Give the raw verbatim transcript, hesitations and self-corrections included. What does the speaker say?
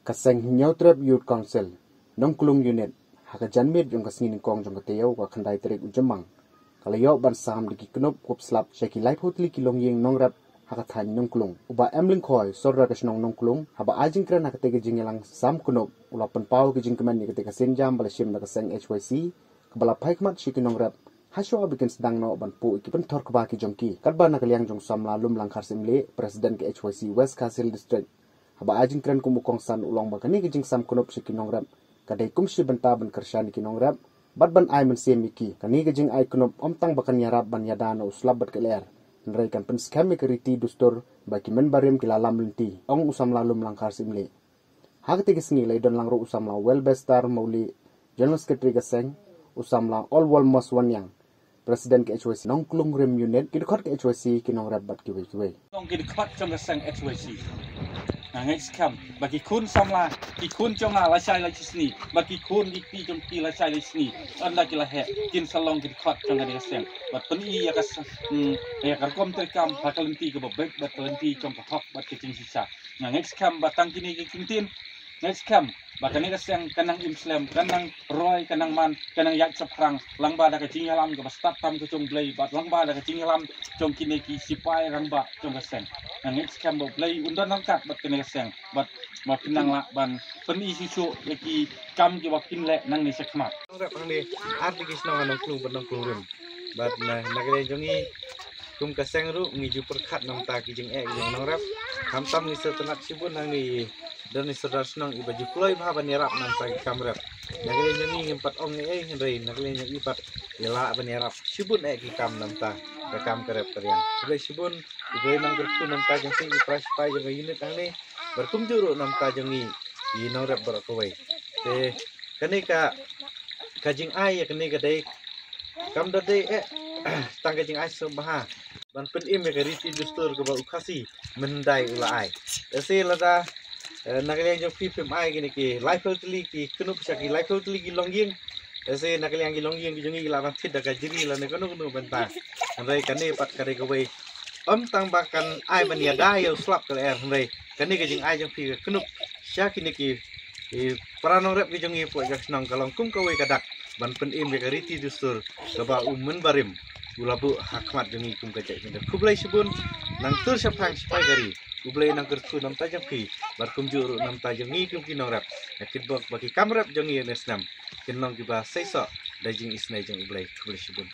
Ka seng Hynñiewtrep Youth Council, Nongklung Unit, ha ka janmiet jong ka sngi nyngkong jong ka taïew ka khyndai tarik u Jymmang, ka la ïoh ban sam da ki knup kup slap sha ki laiphew tylli ki longïing nongrep ha ka thaiñ Nongklung. U Bah M. Lyngkhoi, sordar ka shnong Nongklung, haba ai jingkren ha katei ka jingïalang sam knup, u la pynpaw ka jingkmen ïa katei ka sienjam ba la shim da ka seng H Y C, kaba la phai khmat sha ki nongrep hashuwa ba kin sdang noh ban puh ïa ki pynthor kba ki jong ki. Katba na ka liang jong u samla Lumlang Kharsyiemlieh, President ka H Y C West Khasi Hills District, haba ai jingkren kum u kongsan, u la ong ba kane ka jingsam knup sha ki nongrep ka dei kum shi bynta ban kyrshan ïa ki nongrep bad ban ai mynsiem ïa ki. Kane ka jingai knup ym tang ba kan ïarap ban ïada na u slap bad ka lyer, hynrei kan pynskhem ïa ka riti dustur ba ki mynbarim ki la lam lynti, ong u samla Lumlang Kharsyiemlieh. Ha katei ka sngi la ïadon lang ruh u samla Welbestar Mawlieh, General Secretary ka seng, u samla Allwolmos Wanniang, President ka H Y C Nongklung Rim Unit, ki dkhot ka H Y C, ki nongrep bad kiwei kiwei. Long ki dkhot jong ka seng H Y C. Nga ngeit skhem ba ki khun samla, ki khun jong nga lashai lashisngi, ba ki khun ki kti jong ki lashai lashisngi, ynda ki la heh, kin sa long ki dkhot jong kane ka seng. Bad pyni ïa ka s-, hmm, ïa ka rukom treikam ha ka lynti kaba beit bad ka lynti jong ka hok bad ka jingshisha. Nga ngeit skhem ba tang kine ki kyntien, ngeit skhem ba kane ka seng kan nang im slem, kan nang roi, kan nang man, kan nang ïaid shaphrang lyngba da ka jingïalam kaba stad tam ka jong U Blei bad lyngba da ka jingïalam jong kine ki sipai rangbah jong ka seng. Nga ngeit skhem ba U Blei un don ryngkat bad kane ka seng bad ba kin nang lah ban pyni shuh shuh ïa ki kam kiba kin leh nangne shakhmat. Nongrep hangne ar tylli ki shnong ha Nongklung bad Nongklung Rim. Bad na, na ka liang jong ngi kum ka seng ruh ngi ju pyrkhat na bynta ki jingeh ki jong nongrep. Khamtam ngi sngewtynnat shibun hangne don i sordar shnong iba ju kloi bha ban ïarap na bynta ki kam rep. Na ka liang jong ngi ngim pat ong ei ei hynrei na ka liang jong i pat i lah ban ïarap shibun eh ki kam na bynta ka kam ka rep ka riang. Khublei shibun, U Blei un nang kyrkhu na bynta jong phi ki para sipai jong ka unit hangne bad kumjuh ruh na bynta jong ngi ki nongrep baroh kawei. Te kane ka, ka jingai ïa kane ka dei, kam da dei eh tang ka jingai sngewbha ban pynim ïa ka riti dustur kaba u Khasi Myndai u la ai. Te shi lada, eh, na ka liang jong phi phim ai kine ki laiphew tylli ki knup sha ki laiphew tylli ki longïing, te shi na ka liang ki longïing ki jong ngi ki lah ban thied da ka jri lane kano kano bynta. Hynrei kane pat ka dei kawei, ym tang ba kan ai ban ïada ïa u slap ka lyer, hynrei kane ka jingai jong phi ka knup sha kine ki, ki para nongrep ki jong ngi hapoh jong ka shnong ka long kum kawei ka dak ban pynim ïa ka riti dustur kaba u mynbarim u la buh ha khmat jong ngi kum ka jaitbynriew. Khublei shibun, nang tur shaphrang sipai ka ri. U Blei un nang kyrkhu na bynta jong phi bad kumjuh ruh na bynta jong ngi kum ki nongrep. Nga kitbok ba ki kam rep jong ngi ne snem kin long kiba seisoh da jingisynei jong U Blei. Khublei shibun.